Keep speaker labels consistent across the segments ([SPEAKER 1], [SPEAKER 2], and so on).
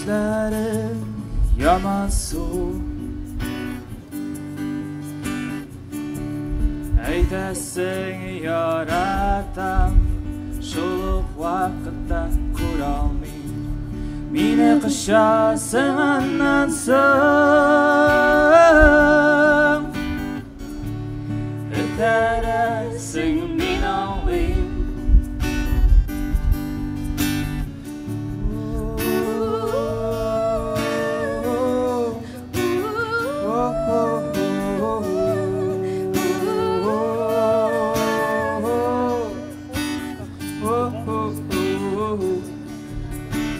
[SPEAKER 1] Күзләрең ямансу. Әйтәсең яратам, шул ук вакытта күралмыйм. Мине кочасың аннан соң. Этәрәсең, мин аңлыйм.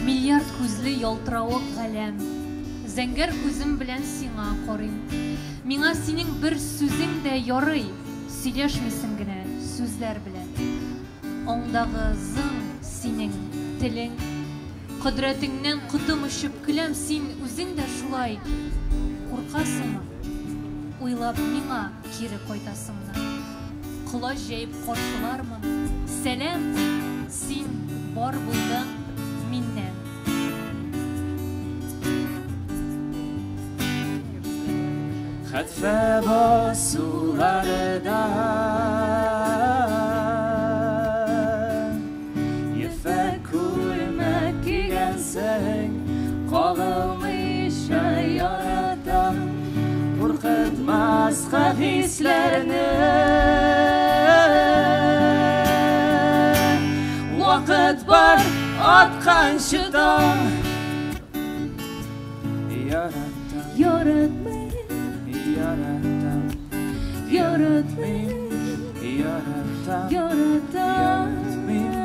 [SPEAKER 2] Миллиард күзле ялтыравык галәм, зәңгәр күзем белән сиңа карыйм. Миңа синең бер сүзең дә ярый, сөйләшмисең генә сүзләр белән. Аңдагы зың синең телең, кодрәтеңнән котым очып көләм, син үзең дә шулай куркасыңмы? Уйлап миңа кире кайтасыңмы? Колач җәеп каршылармын. Сәлам, син бар булдың миннән.
[SPEAKER 1] Хәтфә басуларда ефәк күлмәк кигәнсең, кагылмыйча яратам, куркытмаска хисләрне. Вакыт бар атканчы таң. Яратам,
[SPEAKER 3] Яратмыйм,
[SPEAKER 1] яратам,
[SPEAKER 3] яратмыйм,
[SPEAKER 1] яратам,
[SPEAKER 3] яратам.
[SPEAKER 1] Яратмыйм.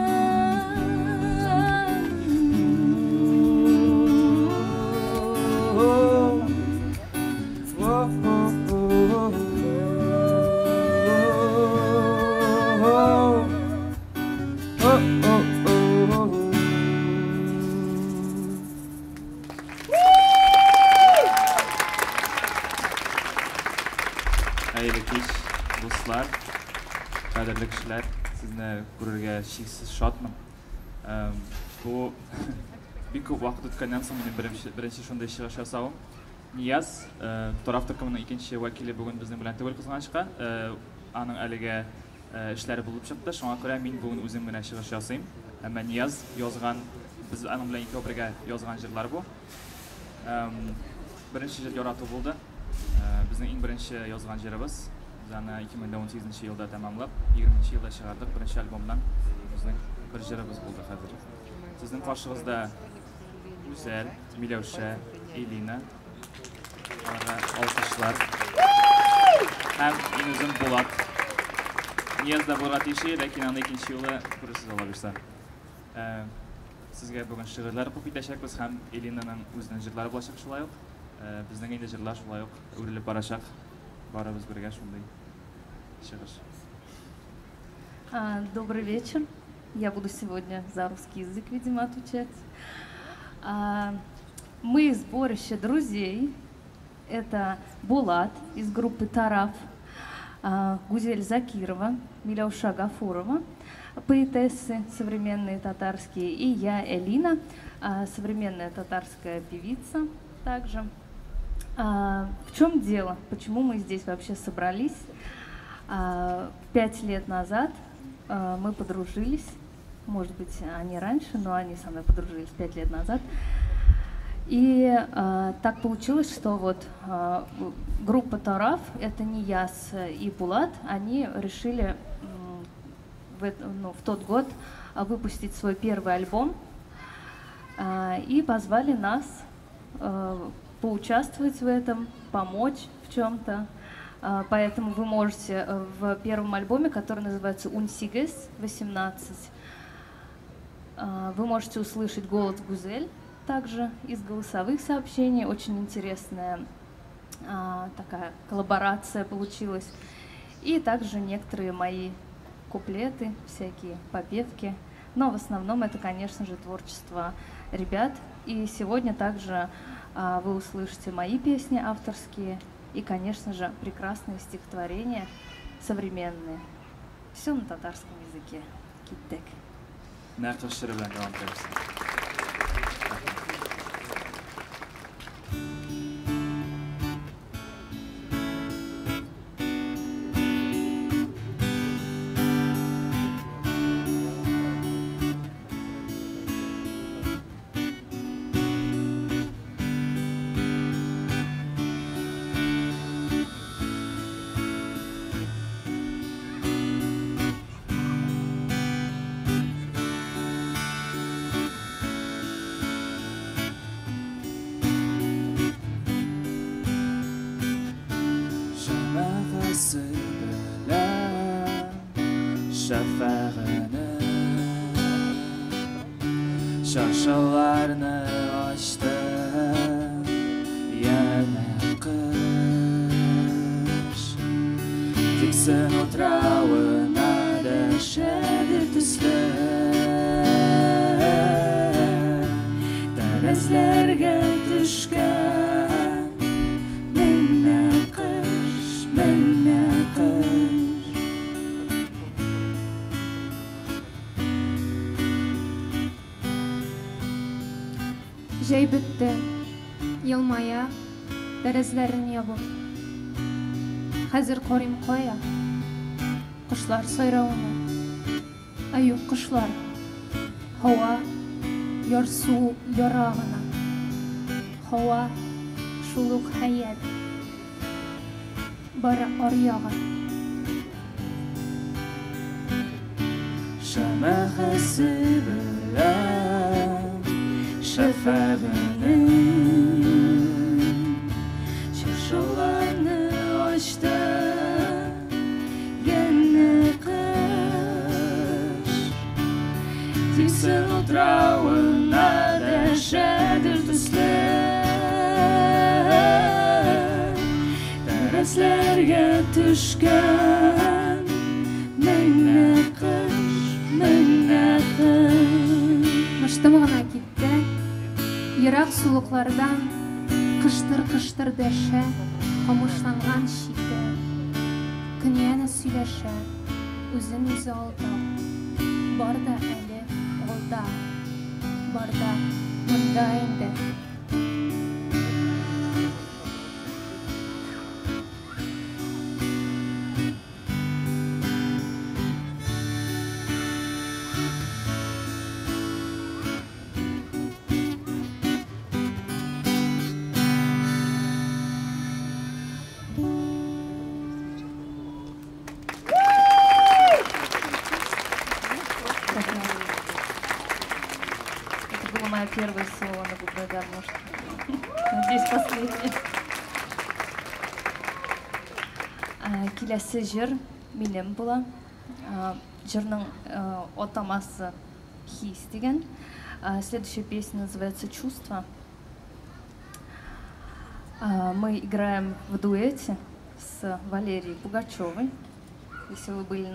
[SPEAKER 1] Хәерле кич, дуслар, кадерле кешеләр, сезне күрергә чиксез шатмын. Бу бик күп вакыт үткәннән соң минем беренче шундый чыгыш ясавым. Нияз, Тараф төркеменең икенче вәкиле бүген безнең белән түгел, кызганычка. Аның әлегә эшләре булып чыкты, шуңа күрә мин бүген үзем генә чыгыш ясыйм. Әмма Нияз язган, без аның белән икәү бергә язган җырлар бу. Беренче җыр ярату булды. Безнең иң беренче язган җырыбыз. Без аны 2018 елда тәмамлап, 20 елда чыгардык. Беренче альбомнан безнең бер җырыбыз булды хәзер. Сезнең каршыгызда Гүзәл, Миләүшә, Элина, аларга алкышлар. Һәм мин үзем Булат. Нияз да булырга тиеш, ләкин аны икенче юлы күрерсез алла бирса. Сезгә бүген шигырьләр укып китәчәкбез һәм Элинаның үзенең җырлары булачак шулай ук. Безнең инде җырлар шулай ук үрелеп барачак. Барыбыз бергә шундый чыгыш.
[SPEAKER 3] Добрый вечер. Я буду сегодня за русский язык, видимо, отвечать. Мы сборище друзей. Это Булат из группы Тараф, Гузель Закирова, Миляуша Гафурова, поэтессы современные татарские, и я, Элина, современная татарская певица также. В чем дело? Почему мы здесь вообще собрались? 5 лет назад мы подружились, может быть, они раньше, но они со мной подружились 5 лет назад. И так получилось, что вот группа Тараф, это Нияз и Булат, они решили в тот год выпустить свой первый альбом и позвали нас поучаствовать в этом, помочь в чем-то. Поэтому вы можете в первом альбоме, который называется «Унсигес 18», вы можете услышать голос Гузель также из голосовых сообщений. Очень интересная такая коллаборация получилась. И также некоторые мои куплеты, всякие попевки. Но в основном это, конечно же, творчество ребят. И сегодня также вы услышите мои песни авторские и, конечно же, прекрасные стихотворения современные. Все на татарском языке. Киттек.
[SPEAKER 1] Нәкыш җыры белән дәвам итәбез. Шәфәгенең чыршыларны ачты янә кыш. Диксон утравына дәшәдер төсле, тәрәзләргә төшкән менә кыш, менә кыш.
[SPEAKER 4] Җәй бетте, елмая, тәрәзләрен ябып. Хәзер карыйм кая? Кошлар сайравына. Ә юк кошлар. Һава ярсу яра гына. Һава шул ук хәят. Бары аръягы.
[SPEAKER 1] Шәмәхәсе белән шәфәгенең чыршыларны ачты янә кыш. Диксон утравына дәшәдер төсле, тәрәзләргә төшкән менә кыш, менә кыш.
[SPEAKER 4] Мыштым гына китте, ерак сулыклардан кыштыр-кыштыр дәшә, камышланган чите. Көн янә сөйләшә, үзен үзе алдап. Бар да әле алда, бар да монда инде.
[SPEAKER 3] Это было мое первое соло на губной гармошке. Надеюсь, последнее. Киләсе җыр минем була. Җырның атамасы «Хис» дигән. Следующая песня называется «Чувства». Мы играем в дуэте с Валерией Пугачевой. Если вы были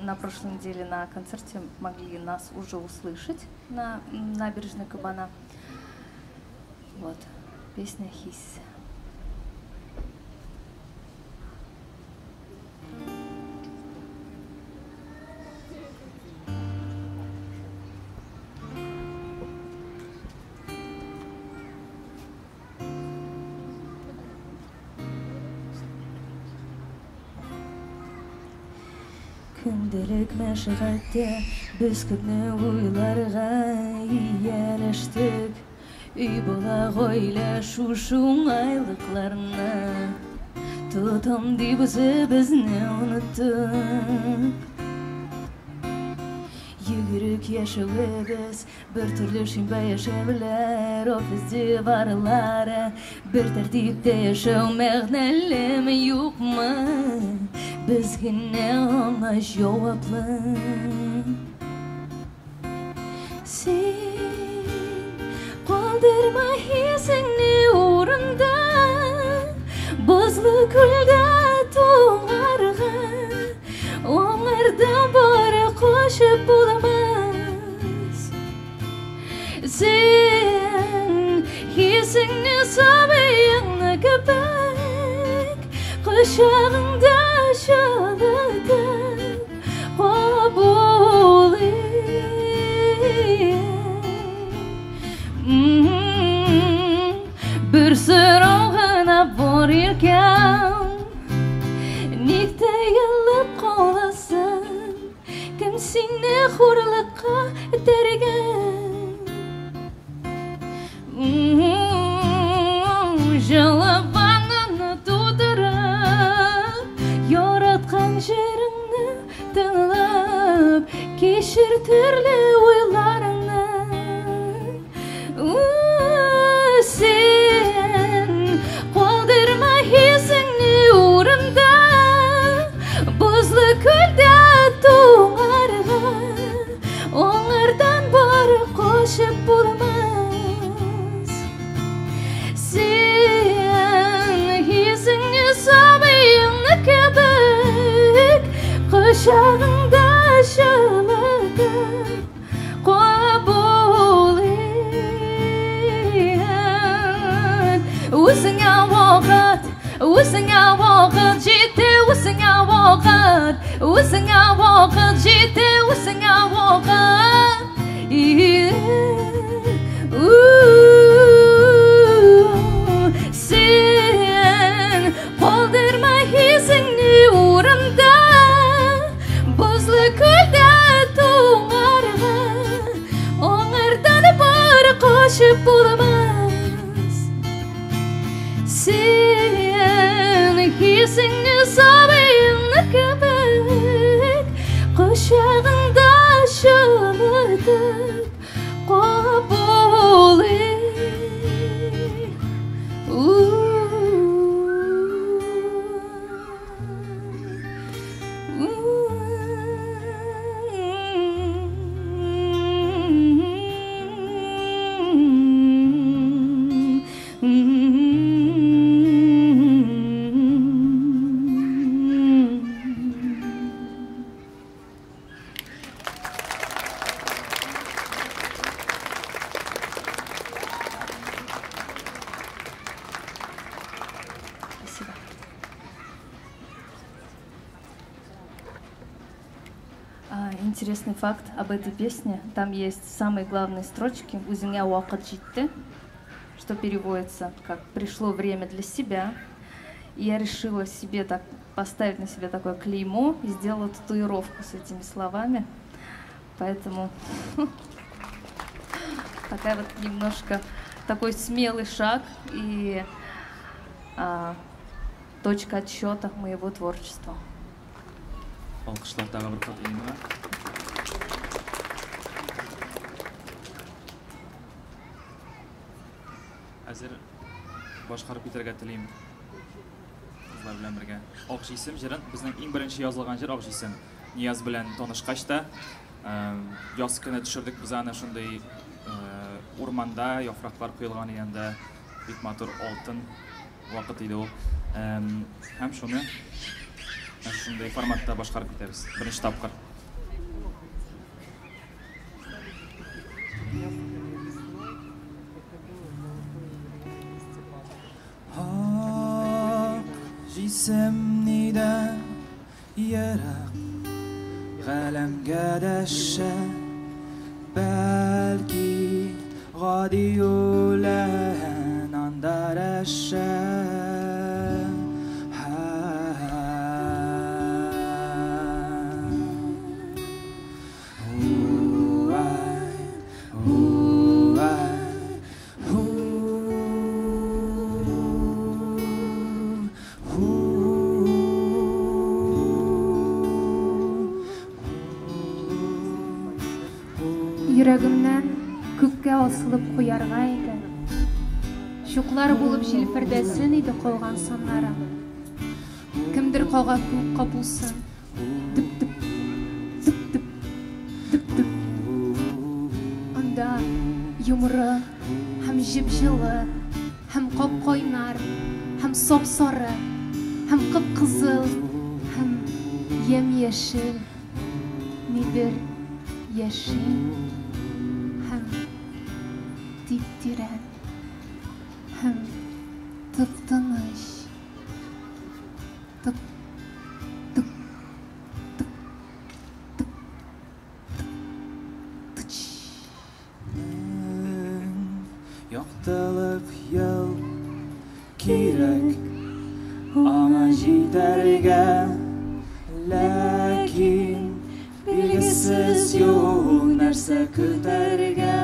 [SPEAKER 3] на прошлой неделе на концерте, могли нас уже услышать на набережной Кабана. Вот, песня «Хис».
[SPEAKER 5] Көндәлек мәшәкатьтә без күпне уйларга ияләштек. Өй, бала, гаилә, шушы уңайлыкларны тотам дип үзебезне оныттык. Йөгерек яшәвебез, бер төрле шимбә яшәүләр, офис диварлары, бер тәртиптә яшәү мәгънәлеме, юкмы? Без генә аңа җаваплы. Син калдырма хисеңне урында, бозлы күлдә туңарга, аңардан бары качып булмас. Син хисеңне сабыеңны кебек кочагыңда жылытып кабул ит. Бер сорау гына бар икән, ник тыелып каласың? Кем сине хурлыкка этәргән? Җылы ваннаны тутырып, яраткан җырыңны тыңлап, кичер төрле уйларыңны. Син калдырма хисеңне урында, бозлы күлдә туңарга. Кочагыңда җылытып кабул ит. Үзеңә вакыт, үзеңә вакыт җитте, үзеңә вакыт, үзеңә вакыт җитте, үзеңә вакыт. Син калдырма хисеңне урамда, бозлы күлдә туңарга, аңардан бар качып булмас. Син хисеңне сабыеңны кебек кочагыңда җылытып кабул ит.
[SPEAKER 3] Спасибо. Интересный факт об этой песне. Там есть самые главные строчки «Үзеңә вакыт җитте», что переводится как «пришло время для себя». И я решила себе так поставить на себя такое клеймо и сделала татуировку с этими словами. Поэтому такая вот немножко такой смелый шаг и точка отсчета моего творчества.
[SPEAKER 1] Алкышлар тагы бер кат Иннага. Хәзер башкарып китәргә телим. Кызлар белән бергә. Ак җисем җырын, безнең иң беренче язылган җыр Ак җисем. Нияз белән танышкач та, яз көне төшердек без аны шундый урманда, яфраклар коелган янда, бик матур алтын вакыт иде ул. Һәм шуны шундый форматта башкарып китәбез. Беренче тапкыр. Ак җисем нидән ерак галәмгә дәшә, бәлки гади үлән анда рәшә.
[SPEAKER 4] Йөрәгемнән күккә асылып куярга иде. Чуклар булып җилфердәсен иде калган саннарым. Кемдер кага күк капулсын. Дөп-дөп, дөп-дөп, дөп-дөп. Анда йомры һәм җып-җылы, һәм кап-кайнар, һәм сап-сары, һәм кып-кызыл, һәм ямь-яшел нидер яши һәм тип-тирән, һәм тып-тыныч. Тып, тып, тып, тып, тыч.
[SPEAKER 1] Яктылык ел кирәк аңа җитәргә, ләкин билгесез юл нәрсә көтәргә.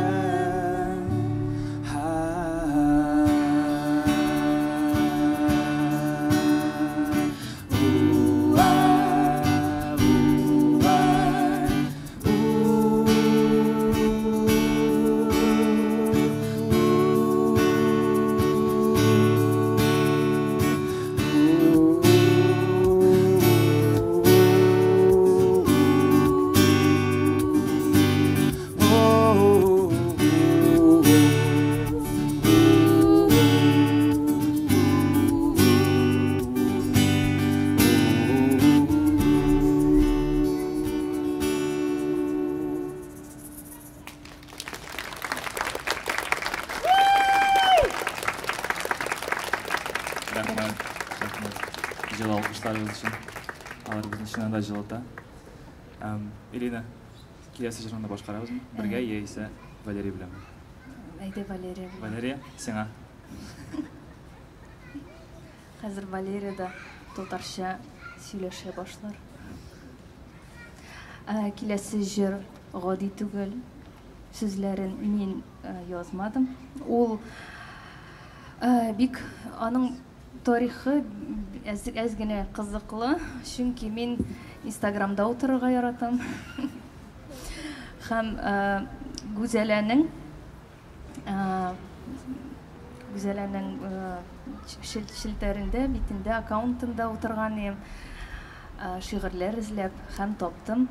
[SPEAKER 1] Oh. Алкышларыгыз өчен. Алар безне чыннан да җылыта. Элина, киләсе җырыңны башкарабызмы? Бергә яисә Валерий беләнме?
[SPEAKER 3] Әйдә, Валерия белән.
[SPEAKER 1] Валерия, сиңа.
[SPEAKER 3] Хәзер Валерия да татарча сөйләшә башлар. Киләсе җыр гади түгел. Сүзләрен мин язмадым. Ул бик аның тарихы әз, әз генә кызыклы, чөнки мин Инстаграмда утырырга яратам. Һәм Гүзәләнең Гүзәләнең челтәрендә, битендә, аккаунтында утырган идем. Шигырьләр эзләп һәм таптым.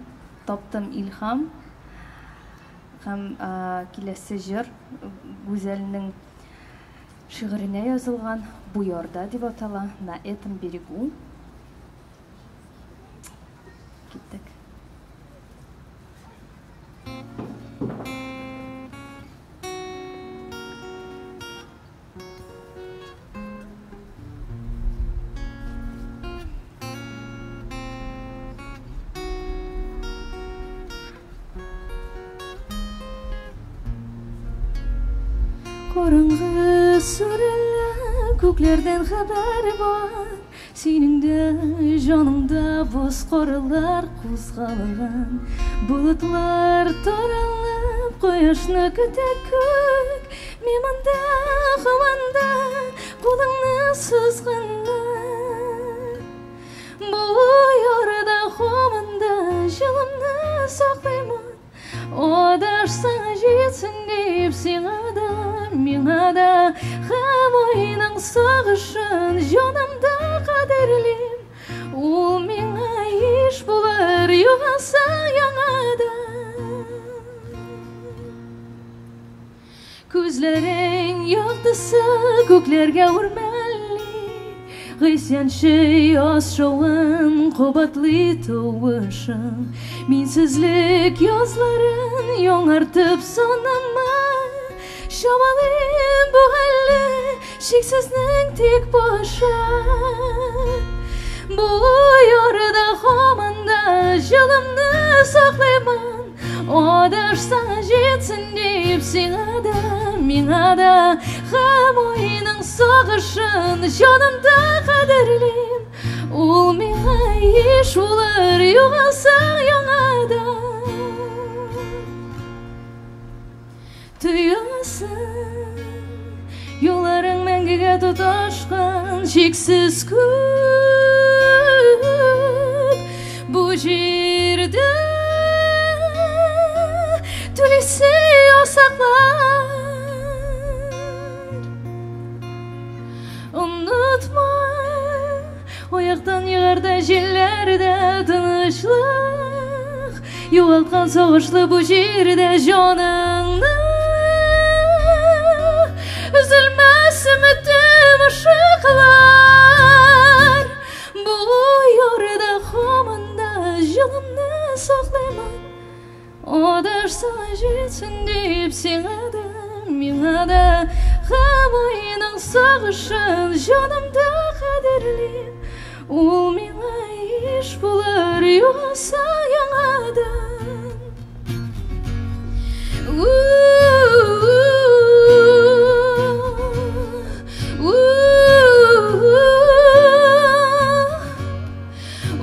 [SPEAKER 3] Таптым илһам. Һәм киләсе җыр Гүзәлнең шигыренә язылган «Бу ярда» дип атала, «На этом берегу». Киттек.
[SPEAKER 5] Караңгы сүрелә, күкләрдән хәбәр бар. Синең дә җаныңда боз карлар кузгалган. Болытлар таралып, кояшны көтә күк. Мин монда, һаман да кулыңны сузганда. Бу ярда һаман да җылымны саклыймын. Адашсаң җитсен дип сиңа да, миңа да. Һәм айның сагышын җанымда кадерлим. Ул миңа иш булыр, югалсаң яңадан. Күзләрең яктысы күкләргә үрмәли. Гыйсьянчы яз шавын кабатлый тавышың. Минсезлек язларын яңартып санама. Чамалыйм бу хәлле чиксезнең тик башы. Бу ярда һаман да җылымны саклыймын. Адашсаң җитсен дип сиңа да, миңа да. Һәм айның сагышын җанымда кадерлим. Ул миңа иш булыр, югалсаң яңадан. Тоясың, юлларың мәңгегә тоташкан чиксез күп. Бу җирдә түлисе ясаклар. Онытма, аяктан егарда җилләрдә тынычлык. Югалткан сагышлы бу җирдә җаныңны. Өзелмәс өметем ышыклар. Бу ярда һаман да җылымны саклыймын. Адашсаң җитсен дип сиңа да, миңа да. Һәм айның сагышын җанымда кадерлим. Ул миңа иш булыр, югалсаң яңадан.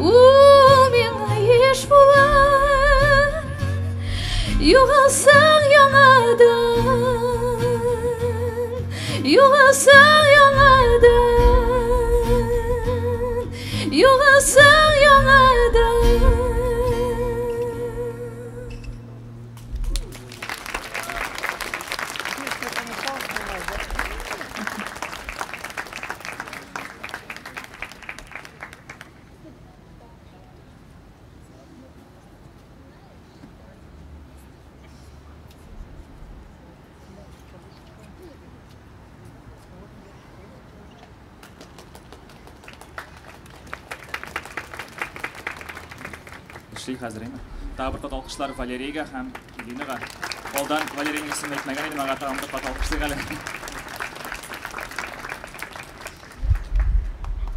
[SPEAKER 5] Ул миңа иш булыр, югалсаң яңадан. Югалсаң яңадан. Югалсаң яңадан.
[SPEAKER 1] Эшли хәзер инде. Тагы бер кат алкышлар Валерийга һәм Иринага. Алдан Валерийның исемен әйтмәгән идем, аңа тагын бер кат алкышлыйк әле.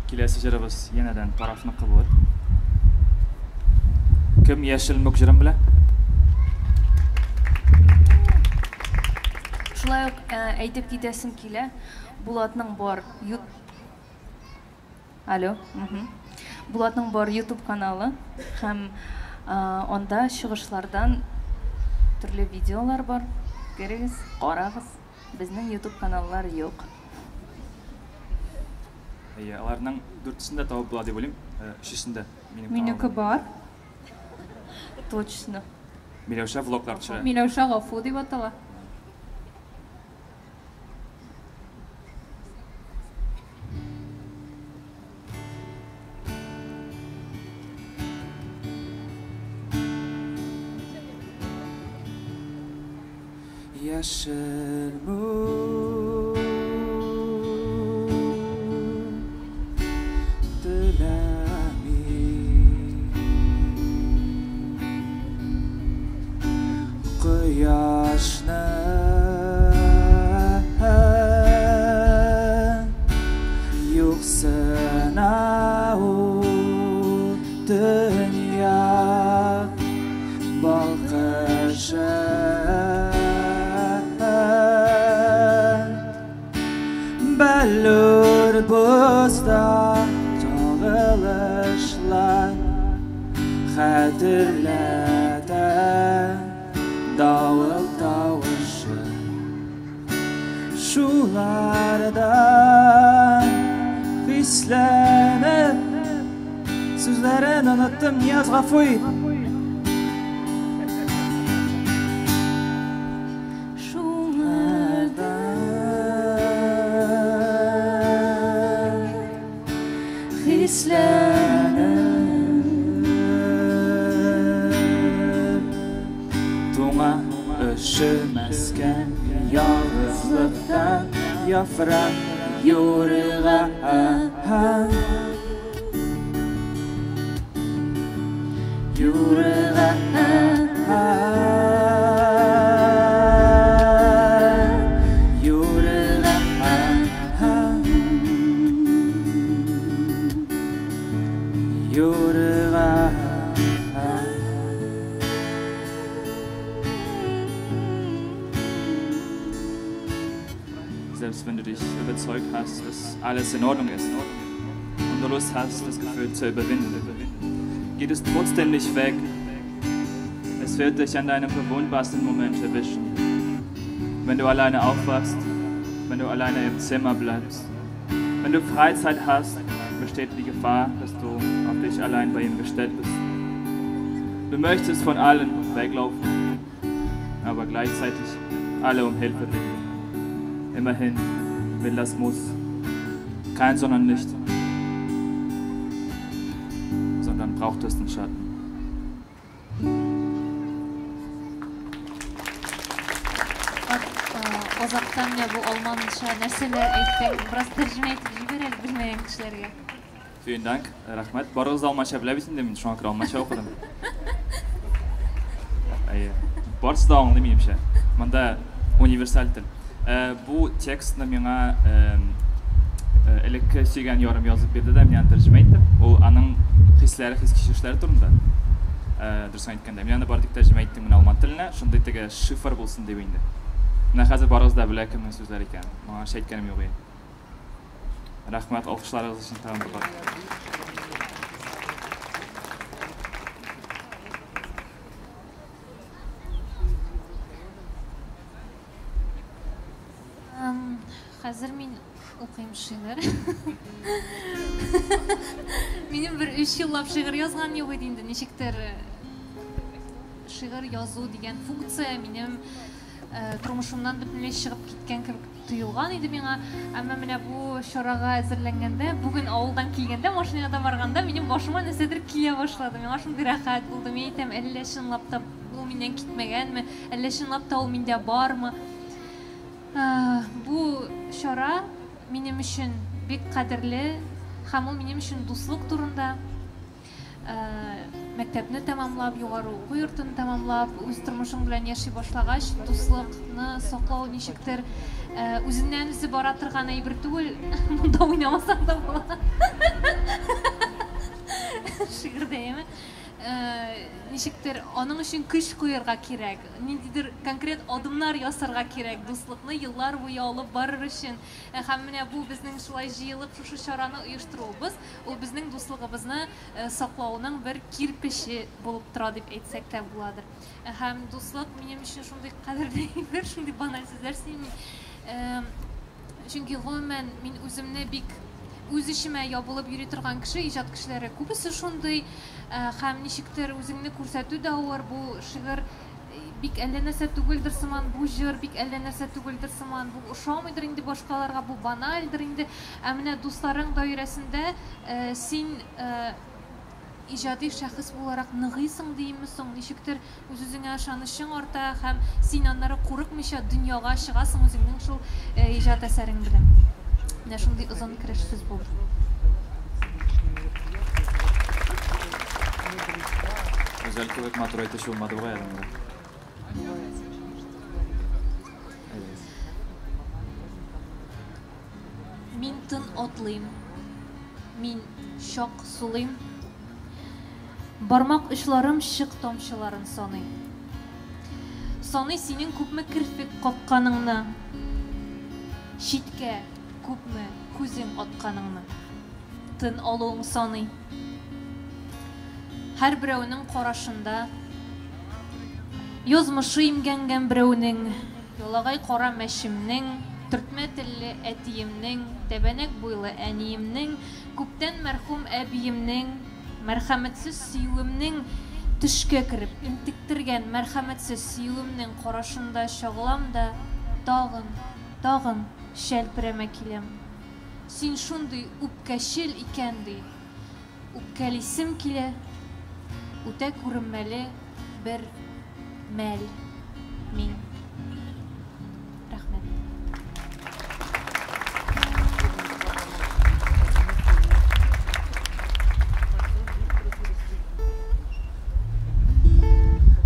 [SPEAKER 1] Киләсе җырыбыз янәдән Тарафныкы булыр. Кем Яшел мүк җырын белә?
[SPEAKER 3] Шулай ук әйтеп китәсем килә, Булатның бар ют Алло. Булатның бар YouTube каналы һәм анда чыгышлардан төрле видеолар бар. Керегез, карагыз. Безнең YouTube каналлар юк.
[SPEAKER 1] Әйе, аларның дүртесен дә табып була дип уйлыйм. Өчесен дә
[SPEAKER 4] минем Минеке бар.
[SPEAKER 3] Точно.
[SPEAKER 1] Миләүшә влоглар төшерә.
[SPEAKER 4] Миләүшә гафу дип атала.
[SPEAKER 1] Яшел мүк теләми Кояшны юксына ул дөнья балкышын. Бәллүр бозда чагылышлар хәтерләтә давыл тавышы. Шулардан хисләнеп сүзләрен оныттым, Нияз, гафу ит.
[SPEAKER 3] Шуңардан
[SPEAKER 1] хисләнеп туңа өшемәскә ялгызлыктан яфрак юрга юрга юрга юрга. Selbst wenn du dich überzeugt hast, dass alles in Ordnung ist und du Lust hast, das Gefühl zu überwinden, geht es trotzdem nicht weg. Es wird dich an deinem verwundbarsten Moment erwischen. Wenn du alleine aufwachst, wenn du alleine im Zimmer bleibst. Wenn du Freizeit hast, besteht die Gefahr, dass du auf dich allein bei ihm gestellt bist. Du möchtest von allen weglaufen, aber gleichzeitig alle um Hilfe bitten. Immerhin, wenn das muss, kein Sonnenlicht, sondern braucht es den Schatten.
[SPEAKER 2] Азактан менә бу алманча нәрсәләр әйттең, бераз тәрҗемә итеп җибәр әле белмәгән кешеләргә.
[SPEAKER 1] Vielen Dank, рәхмәт. Барыгыз да алманча белә бит инде, мин шуңа күрә алманча укыдым. Әйе, барысы да аңлый минемчә. Монда универсаль тел. Бу текстны миңа элекке сөйгән ярым язып бирде дә, мин аны тәрҗемә иттем. Ул аның хисләре, хис-кичерешләре турында. Дөресен әйткәндә, мин аны бары тик тәрҗемә иттем генә алман теленә, шундый теге шифр булсын дип инде. Менә хәзер барыгыз да белә кемнең сүзләре икәнен. Моңа әйткәнем юк иде. Рәхмәт алкышларыгыз өчен тагын бер кат.
[SPEAKER 2] Хәзер мин укыйм шигырь. Минем бер өч еллап шигырь язган юк иде инде. Ничектер шигырь язу дигән функция минем тормышымнан бөтенләй чыгып киткән кебек тоелган иде миңа. Әмма менә бу чарага әзерләнгәндә, бүген авылдан килгәндә, машинада барганда минем башыма нәрсәдер килә башлады. Миңа шундый рәхәт булды. Мин әйтәм, әллә чынлап та ул миннән китмәгәнме, әллә чынлап та ул миндә бармы? Бу чара минем өчен бик кадерле һәм ул минем өчен дуслык турында. Мәктәпне тәмамлап, югары уку йортын тәмамлап, үз тормышың белән яши башлагач, дуслыкны саклау ничектер үзеннән үзе бара торган әйбер түгел. Монда уйнамасаң да була. Шигырьдә, яме? Ничектер аның өчен көч куярга кирәк, ниндидер конкрет адымнар ясарга кирәк, дуслыкны еллар буе алып барыр өчен. Һәм менә бу безнең шулай җыелып шушы чараны оештыруыбыз, ул безнең дуслыгыбызны саклауның бер кирпече булып тора дип әйтсәк тә буладыр. Һәм дуслык минем өчен шундый кадерле әйбер, шундый баналь сүзләр сөйлим. Чөнки гомумән мин үземне бик үз эчемә ябылып йөри торган кеше, иҗат кешеләре күбесе шундый, һәм ничектер үзеңне күрсәтү дә авыр. Бу шигырь бик әллә нәрсә түгелдер сыман, бу җыр бик әллә нәрсә түгелдер сыман, бу ошамыйдыр инде башкаларга, бу банальдыр инде. Ә менә дусларың даирәсендә син иҗади шәхес буларак ныгыйсың диимме соң, ничектер үз-үзеңә ышанычың арта һәм син аннары курыкмыйча дөньяга чыгасың үзеңнең шул иҗат әсәрең белән. Менә шундый озын кереш сүз булды.
[SPEAKER 1] Гүзәл кебек матур әйтүче булмады бугай әле монда.
[SPEAKER 2] Мин тын атлыйм, мин чак сулыйм. Бармак очларым чык тамчыларын саный. Саный синең күпме керфек какканыңны, читкә күпме күзең атканыңны. Тын алуың саный. Һәрберәүнең карашында язмышы имгәнгән берәүнең, ялагай кара мәчемнең, төртмә телле әтиемнең, тәбәнәк буйлы әниемнең, күптән мәрхүм әбиемнең, мәрхәмәтсез сөюемнең, төшкә кереп интектергән мәрхәмәтсез сөюемнең карашында чагылам да, тагын, тагын шәлперәмә киләм. Син шундый үпкәчел икән ди. Үпкәлисем килә, үтә күренмәле бер мәл мин. Рәхмәт.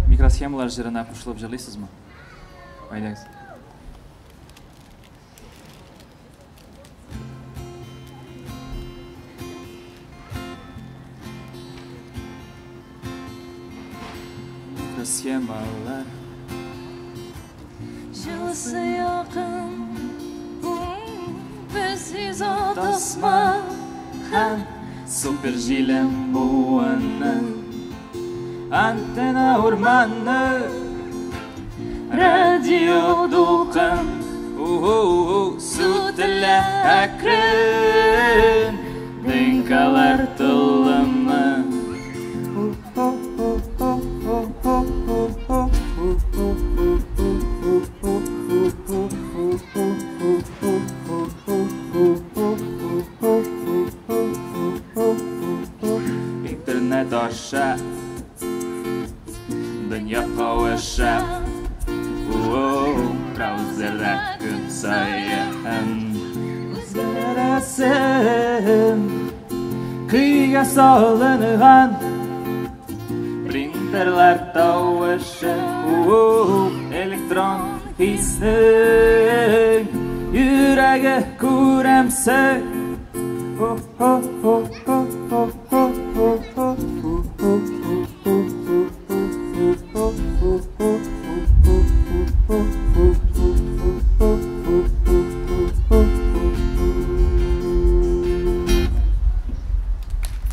[SPEAKER 1] Микросхемалар җырына кушылып җырлыйсызмы? Әйдәгез. Микросхемалар.
[SPEAKER 5] Җылысы якын, без изотасма
[SPEAKER 1] һәм супер җилем буыны, антенна урманы, радио дулкын, сүтелә әкрен, ДНКлар тылымы. Интернет аша дөнья кавыша, браузерда көн саен үзгәрәсең, көйгә салынган принтерлар тавышы, электрон хиснең йөрәге күрәмсең.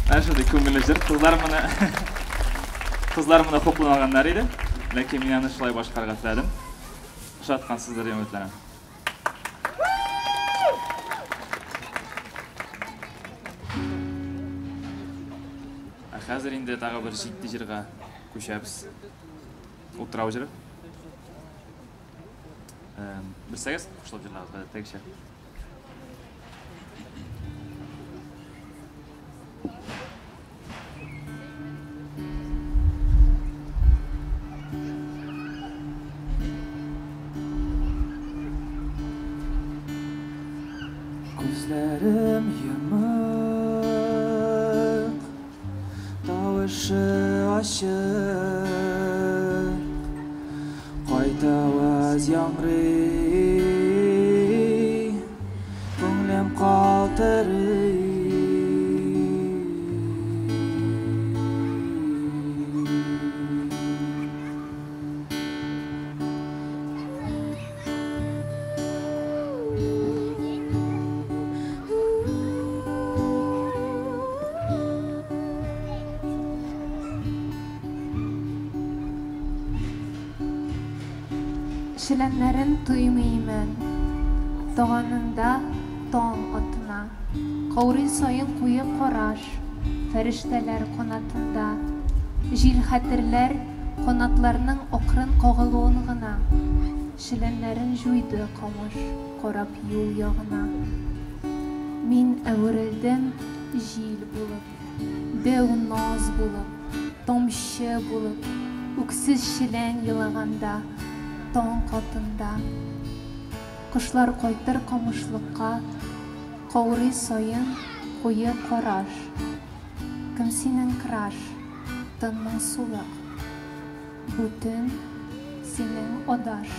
[SPEAKER 1] Әнә шундый күңелле җыр. Кызлар моны хупламаганнар иде, ләкин мин аны шулай башкарырга теләдем. Ошаткансыздыр дип өметләнәм. Ә хәзер инде тагы бер җитди җырга күчәбез. Утрау җыры. Белсәгез, кушылып җырлагыз, гадәттәгечә. Күзләрем йомык, тавышы ачык. Кайтаваз яңгырый, күңелем калтырый.
[SPEAKER 4] Челәннәрен тоймый имән, Таганында таң атына. Каурый саен куе караш, Фәрештәләр канатында. Җил хәтерләр канатларның акрын кагылуын гына. Челәннәрен җуйды камыш, карап юл ягына. Мин әверелдем җил булып, дәү наз булып, тамчы булып, үксез челән елаганда, таң катында. Кошлар кайтыр камышлыкка, каурый саен куе караш. Кем синең краш, тын моңсулык, бу төн синең адаш.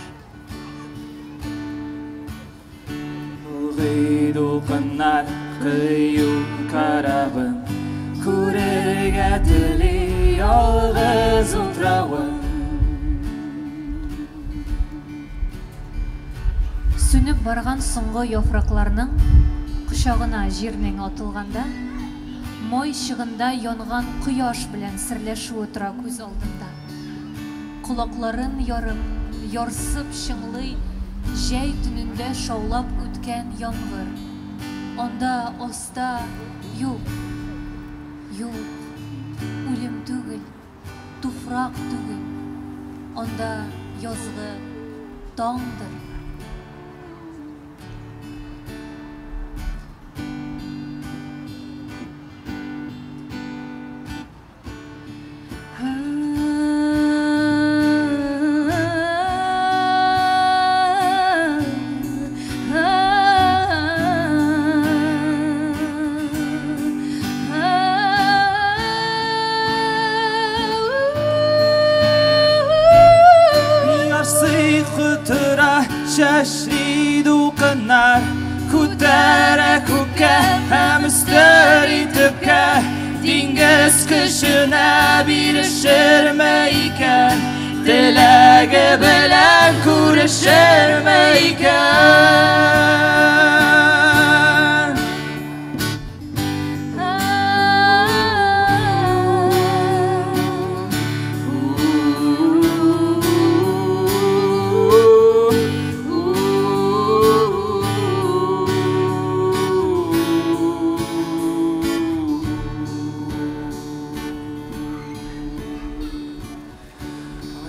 [SPEAKER 1] Болгый дулкыннар кыю корабын, күрергә тели ялгыз утравын.
[SPEAKER 2] Сүнеп барган соңгы яфракларның кочагына җирнең атылганда, май чыгында янган кояш белән серләшүе тора күз алдында. Колакларын ярып, ярсып чыңлый җәй төнендә шаулап үткән яңгыр. Анда аста юк, юк, үлем түгел, туфрак түгел. Анда язгы таңдыр.
[SPEAKER 1] Ярсый котыра чәчри дулкыннар, күтәрә күккә һәм өстери төпкә. Диңгез көченә бирешерме икән, теләге белән күрешерме икән?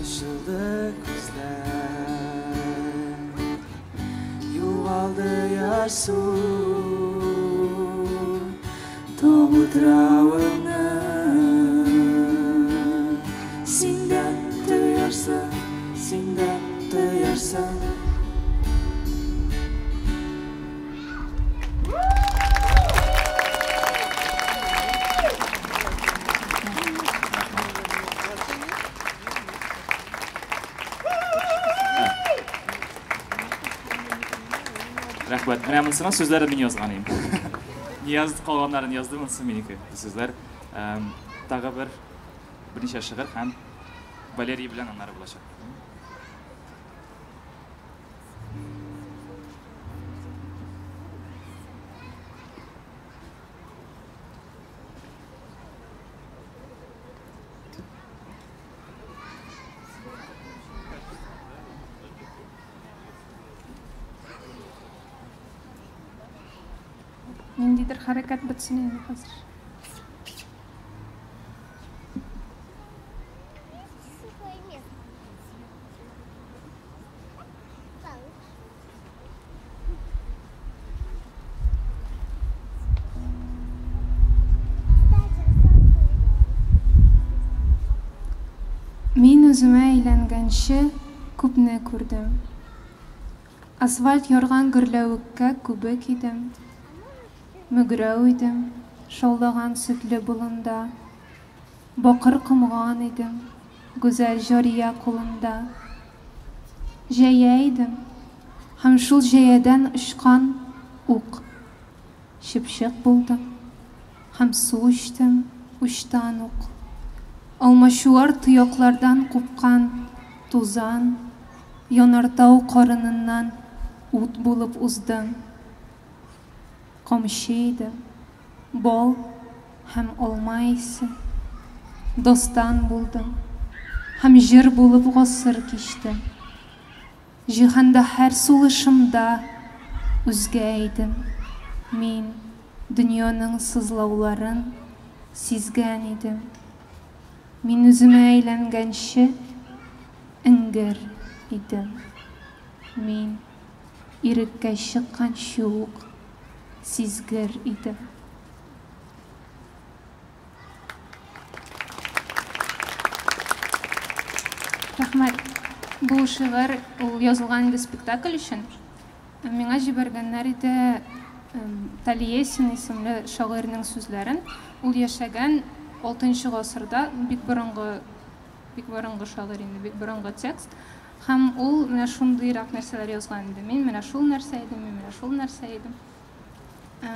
[SPEAKER 1] Açıldı күзләр, югалды ярсу, тау утравыңны син дә тоярсың, син дә тоярсың. Рәхмәт. Менә монысының сүзләрен мин язган идем. Нияз калганнарын язды, монысы минеке. Сүзләр. Тагы берничә шигырь һәм Валерий белән аннары булачак.
[SPEAKER 4] Ниндидер хәрәкәт бетсен инде хәзер. Мин үземә әйләнгәнче күпне күрдем. Асфальт ярган гөрләвеккә күбек идем. Мөгрәү идем, шаулаган сөтле болында. Бакыр комган идем, гүзәл җария кулында. Җәя идем, һәм шул җәядән очкан ук. Чыпчык булдым һәм су эчтем учтан ук. Алмачуар тояклардан купкан тузан, янартау карыныннан ут булып уздым. Камчы идем, бал һәм алма исе. Дастан булдым һәм җыр булып гасыр кичтем. Җиһанда һәр сулышымда үзгә идем. Мин дөньяның сызлауларын сизгән идем. Мин үземә әйләнгәнче эңгер идем. Мин иреккә чыкканчы ук сизгер идем. Рәхмәт. Бу шигырь ул язылган инде спектакль өчен. Миңа җибәргәннәр иде Талиесин исемле шагыйрьнең сүзләрен. Ул яшәгән 6 гасырда, бик борынгы, бик борынгы шагыйрь инде, бик борынгы текст. Һәм ул менә шундыйрак нәрсәләр язган иде. Мин менә шул нәрсә идем, мин менә шул нәрсә идем.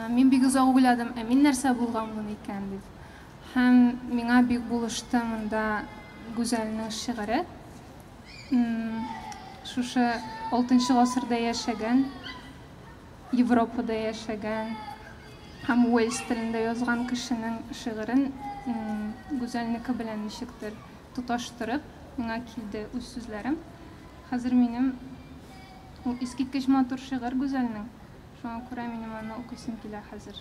[SPEAKER 4] Мин бик озак уйладым, ә мин нәрсә булганмын икән дип. Һәм миңа бик булышты монда Гүзәлнең шигыре. Шушы 6 гасырда яшәгән, Европада яшәгән һәм Уэльс телендә язган кешенең шигырен Гүзәлнеке белән ничектер тоташтырып, миңа килде үз сүзләрем. Хәзер минем ул искиткеч матур шигырь Гүзәлнең. Шуңа күрә минем аны укыйсым килә хәзер.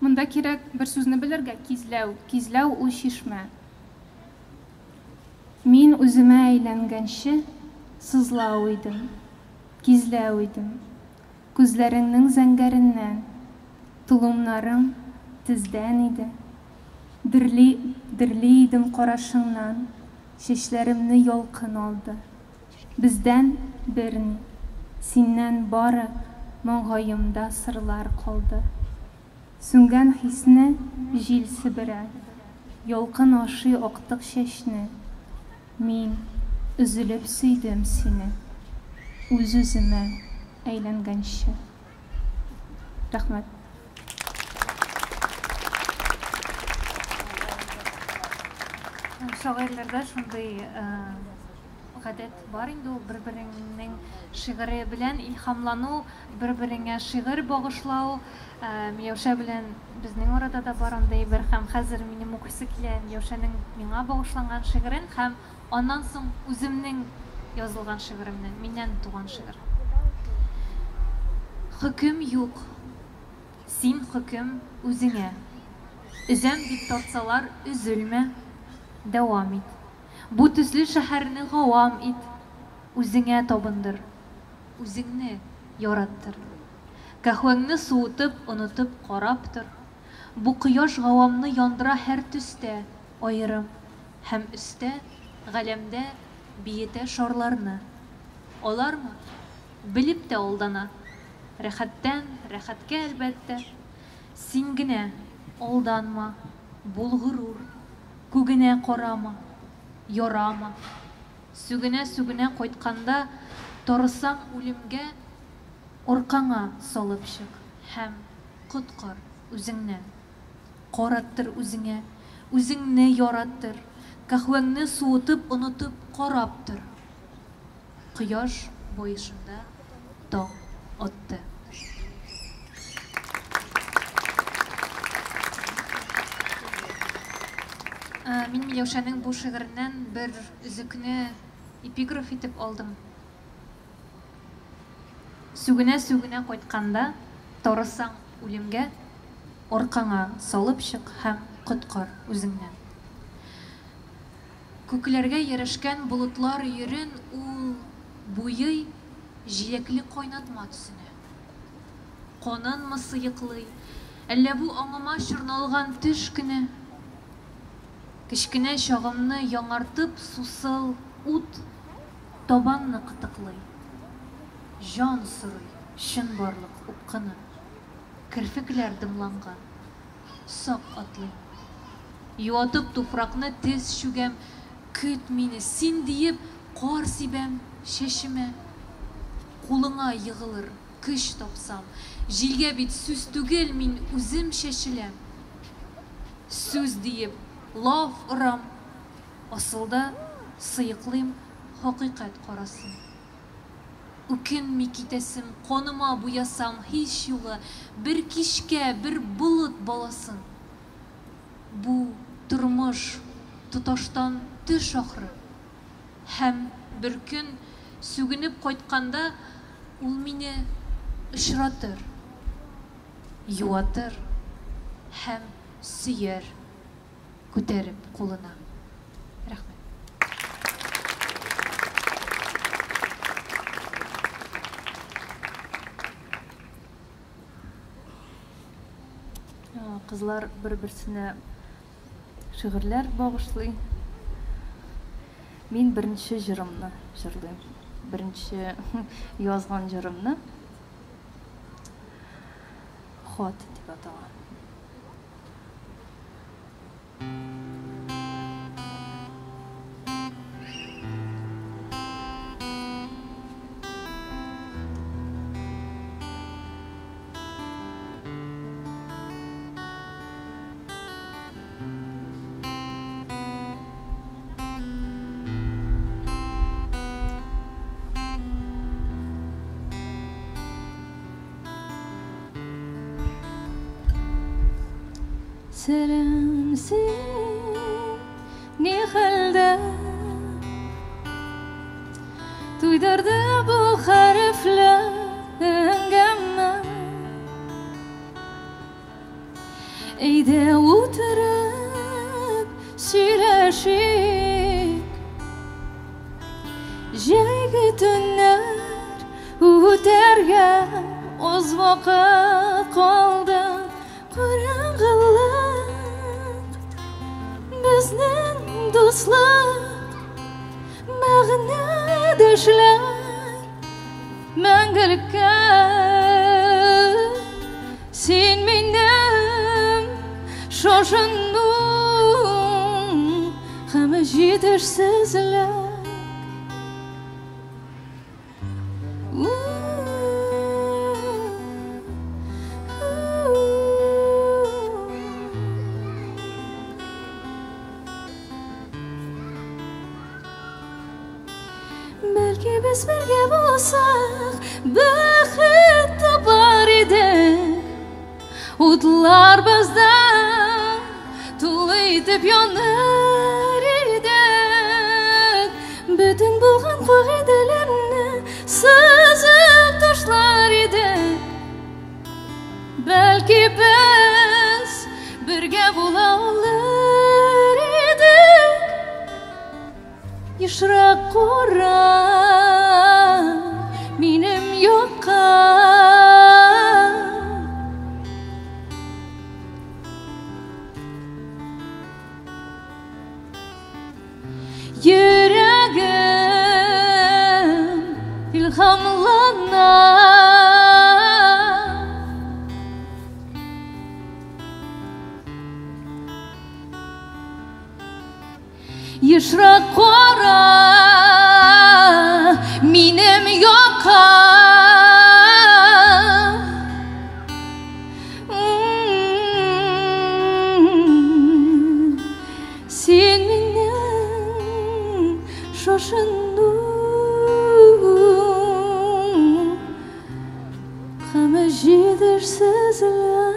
[SPEAKER 4] Монда кирәк бер сүзне белергә, кизләү. Кизләү ул чишмә. Мин үземә әйләнгәнче сызлау идем, кизләү идем. Күзләреңнең зәңгәреннән, толымнарың тездән иде. Дерли, дерли идем карашыңнан, чәчләремне ялкын алды. Бездән берни, синнән бары маңгаемда сырлар калды. Сүнгән хисне җил себерә, ялкын ашый актык чәчне. Мин өзелеп сөйдем сине, үз-үземә әйләнгәнче. Рәхмәт.
[SPEAKER 2] Шагыйрьләрдә шундый гадәт бар инде ул, бер-береңнең шигыре белән илһамлану, бер-береңә шигырь багышлау. Миләүшә белән безнең арада да бар андый бер, һәм хәзер минем укыйсы килә Миләүшәнең миңа багышланган шигырен һәм аннан соң үземнең язылган шигыремне, миннән туган шигырь. Хөкем юк. Син хөкем үзеңә. Өзәм дип тартсалар, өзелмә. Дәвам ит. Бу төсле шәһәрне гавам ит. Үзеңә табындыр. Үзеңне яраттыр. Кәһвәңне суытып, онытып карап тор. Бу кояш гавамны яндыра һәр төстә, аерым. Һәм өстә, галәмдә биетә шарларны. Алармы? Белеп тә алдана. Рәхәттән, рәхәткә, әлбәттә. Син генә алданма, бул горур, күгенә карама, ярама. Сүгенә-сүгенә кайтканда, тарысаң үлемгә, аркаңа салып чык һәм коткар үзеңнән. Караттыр үзеңә, үзеңне яраттыр, каһвәңне суытып, онытып карап тор. Кояш баешында таң атты. Мин Миләүшәнең бу шигыреннән бер өзекне эпиграф итеп алдым. Сүгенә-сүгенә кайтканда, тарысаң үлемгә, аркаңа салып чык һәм коткар үзеңнән. Күкләргә ярәшкән болытлар өерен ул буйый җиләкле кайнатма төсенә. Канынмы сыеклый, әллә бу аңыма чорналган төш кенә? Кечкенә чагымны яңартып сусыл ут табанны кытыклый. Җан сорый чынбарлык упкыны. Керфекләр дымланган. Сак атлыйм. Юатып туфракны тез чүгәм, Көт мине, син диеп, кар сибәм чәчемә. Кулыңа егылыр көч тапсам, Җилгә бит сүз түгел, мин үзем чәчеләм. Сүз диеп, лаф орам, асылда сыеклыйм хакыйкать карасын. Үкенми китәсем, каныма буясам, һич югы, бер кичкә, бер болыт баласын. Бу тормыш тоташтан төш ахры. Һәм беркөн сүгенеп кайтканда ул мине очратыр, юатыр һәм сөяр күтәреп кулына. Рәхмәт.
[SPEAKER 3] Кызлар бер-берсенә шигырьләр багышлый. Мин беренче җырымны җырлыйм. Беренче язган җырымны. Хат дип атала. Сәлам, син ни хәлдә? Туйдырды бу хәрефле әңгәмә. Әйдә утырып сөйләшик. Җәйге төннәр үтәргә аз вакыт калды. Караңгылык безнең дуслык мәгънәдәшләр мәңгелеккә. Син минем шашыну һәм җитешсезлек. Бәлки без бергә булсак, бәхет табар идек. Утлар бездән тулы итеп яныр идек. Бөтен булган кагыйдәләрне сызып ташлар идек. Бәлки без бергә була алыр идек. Ешрак кара минем якка. Йөрәгем илһамлана. Ешрак кара минем якка. Син минем шашыну һәм җитешсезлек.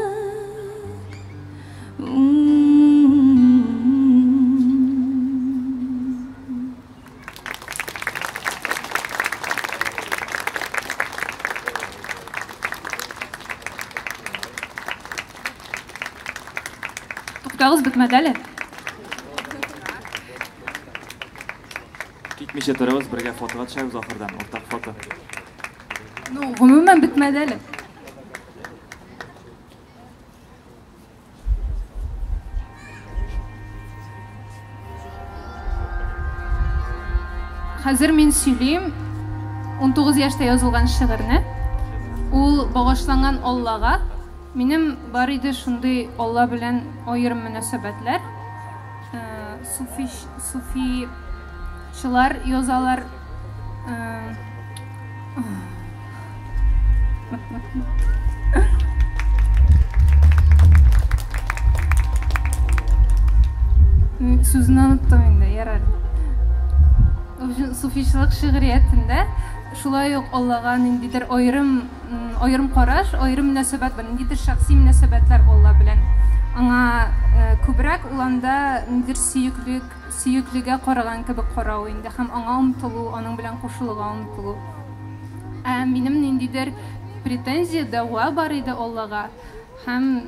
[SPEAKER 4] Туктагыз, бетмәде әле.
[SPEAKER 1] Китмичә торабыз, бергә фотога төшәбез ахырдан, уртак фото.
[SPEAKER 4] Ну, гомумән бетмәде әле. Хәзер мин сөйлим 19 яшьтә язылган шигырьне. Ул багышланган Аллага. Минем бар иде шундый Алла белән аерым мөнәсәбәтләр. Суфи суфичылар язалар. Сүзен оныттым инде, ярар. Суфичылык шигъриятендә шулай ук Аллага ниндидер аерым аерым караш, аерым мөнәсәбәт бар, ниндидер шәхси мөнәсәбәтләр Алла белән. Аңа күбрәк ул анда ниндидер сөеклек, сөеклегә караган кебек карау инде һәм аңа омтылу, аның белән кушылуга омтылу. Ә минем ниндидер претензия, дәгъва бар иде Аллага һәм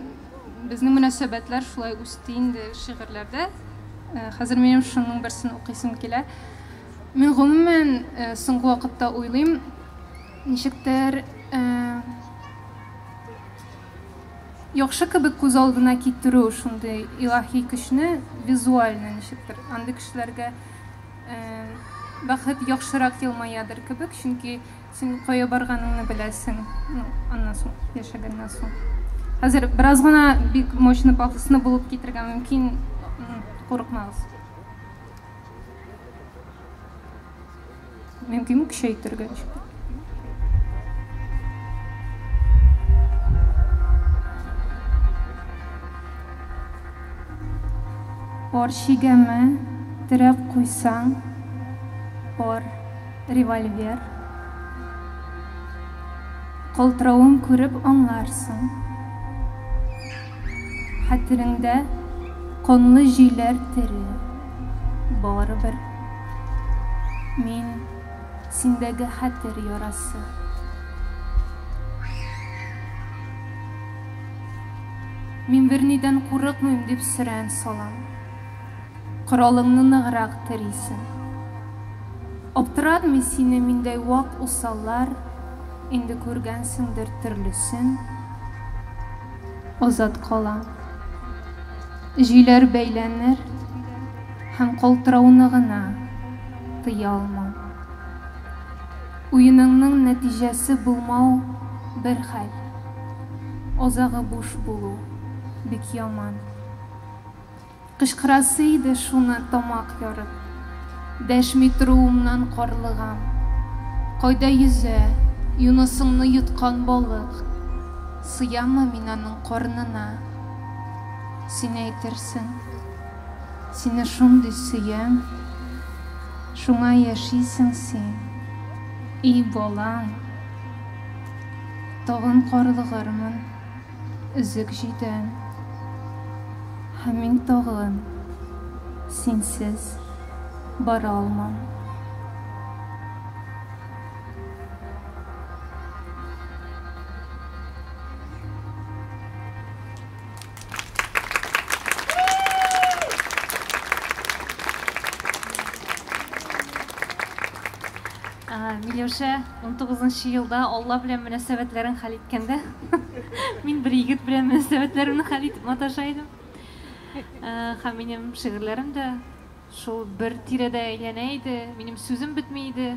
[SPEAKER 4] безнең мөнәсәбәтләр шулай үсте инде шигырьләрдә. Хәзер минем шуның берсен укыйсым килә. Мин гомумән соңгы вакытта уйлыйм, ничектер яхшы кебек күз алдына китерү шундый илаһи көчне визуально ничектер. Андый кешеләргә бәхет яхшырак елмаядыр кебек, чөнки син кая барганыңны беләсең, ну, аннан соң, яшәгәннән соң. Хәзер бераз гына бик мощный пафосно булып китергә мөмкин, курыкмагыз. Мөмкинме көчәйтергә ничектер? Бар чигәмә терәп куйсаң, бар револьвер. Калтыравын күреп аңларсың. Хәтереңдә канлы җөйләр тере, барыбер. Мин синдәге хәтер ярасы. Мин бернидән курыкмыйм дип сөрән салам. Коралыңны ныграк терисең. Аптыратмый сине миндәй вак усаллар, инде күргәнсеңдер төрлесен. Азат калам. Җөйләр бәйләнер һәм калтырауны гына тыя алмам. Уеныңның нәтиҗәсе булмау бер хәл, азагы буш булу бик яман. Кычкырасы иде шуны тамак ярып. Дәшми торуымнан карлыгам. Кайда йөзә Юнысыңны йоткан балык? Сыяммы мин аның карынына? Син әйтерсең, сине шундый сөям, шуңа яшисең син, и балам. Тагын карлыгырмын өзек җөйдән. Һәм мин тагын синсез бара алмам.
[SPEAKER 2] Миләүшә 19 елда Алла белән мөнәсәбәтләрен хәл иткәндә, мин бер егет белән мөнәсәбәтләремне хәл итеп маташа идем. Һәм минем шигырьләрем дә шул бер тирәдә әйләнә иде, минем сүзем бетми иде.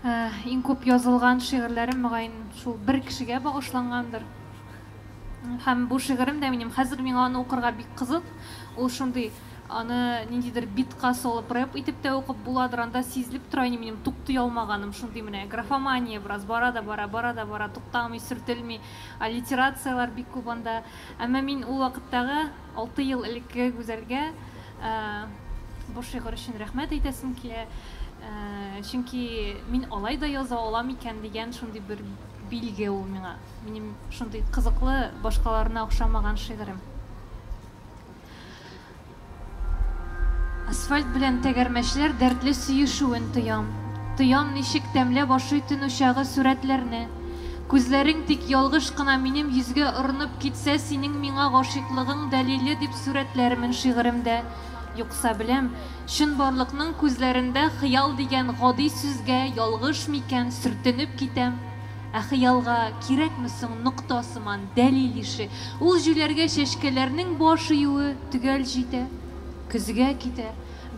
[SPEAKER 2] Иң күп язылган шигырьләрем, мөгаен, шул бер кешегә багышлангандыр. Һәм бу шигырем дә минем хәзер миңа аны укырга бик кызык. Ул шундый, аны ниндидер битка салып рэп итеп тә укып буладыр. Анда сизелеп тора инде минем туктый алмаганым, шундый менә графомания бераз бара да бара, бара да бара, туктамый, сөртелми. Аллитерацияләр бик күп анда. Әмма мин ул вакыттагы 6 ел элеккеге Гүзәлгә бу шигырь өчен рәхмәт әйтәсем килә. Чөнки мин алай да яза алам икән дигән шундый бер билге ул миңа. Минем шундый кызыклы, башкаларына охшамаган шигырем. Асфальт белән тәгәрмәчләр дәртле сөешүен тоям. Тоям, ничек тәмләп ашый төн учагы сурәтләрне. Күзләрең тик ялгыш кына минем йөзгә орынып китсә, синең миңа гашыйклыгың дәлиле дип сурәтләрмен шигыремдә. Юкса беләм, чынбарлыкның күзләрендә хыял дигән гади сүзгә ялгыш микән сөртенеп китәм. Ә хыялга кирәкме соң нокта сыман дәлил ише? Ул җүләргә чәчкәләрнең баш июе төгәл җитә. Көзгә китә.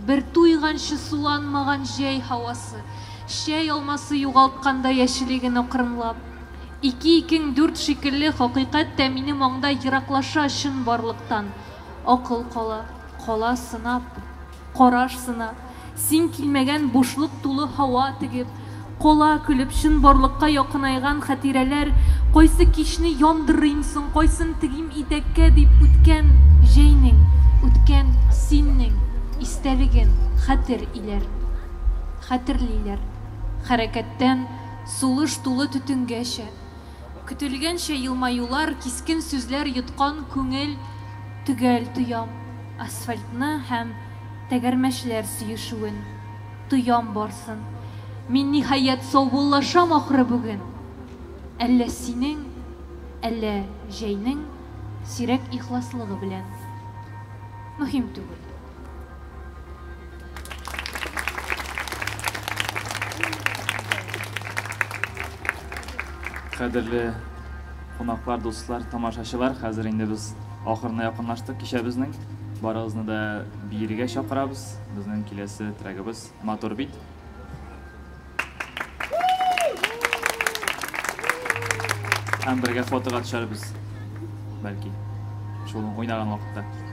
[SPEAKER 2] Бер туйганчы суланмаган җәй һавасы. Чәй алмасы югалтканда яшеллеген акрынлап. Ике икең дүрт шикелле хакыйкать тә минем аңда ераклаша чынбарлыктан. Акыл кала.
[SPEAKER 5] Кала сынап, караш сынап, син килмәгән бушлык тулы һава тегеп, кала көлеп чынбарлыкка якынайган хатирәләр, кайсы кичне яндырыйм соң, кайсын тегим итәккә дип үткән җәйнең, үткән синнең истәлеген хәтер иләр. Хәтерлиләр. Хәрәкәттән сулыш тулы төтенгәчә. Көтелгәнчә елмаюлар, кискен сүзләр йоткан күңел төгәл тоям асфальтны һәм тәгәрмәчләр сөешүен. Тоям барсын. Мин, ниһаять, саубуллашам ахры бүген. Әллә синең, әллә җәйнең сирәк ихласлыгы белән. Мөһим түгел.
[SPEAKER 1] Кадерле кунаклар, дуслар, тамашачылар, хәзер инде без ахырына якынлаштык кичәбезнең. Барыгызны да биергә чакырабыз. Безнең киләсе трегыбыз Матур бит. Һәм бергә фотога төшәрбез. Бәлки. Шул уйнаган вакытта.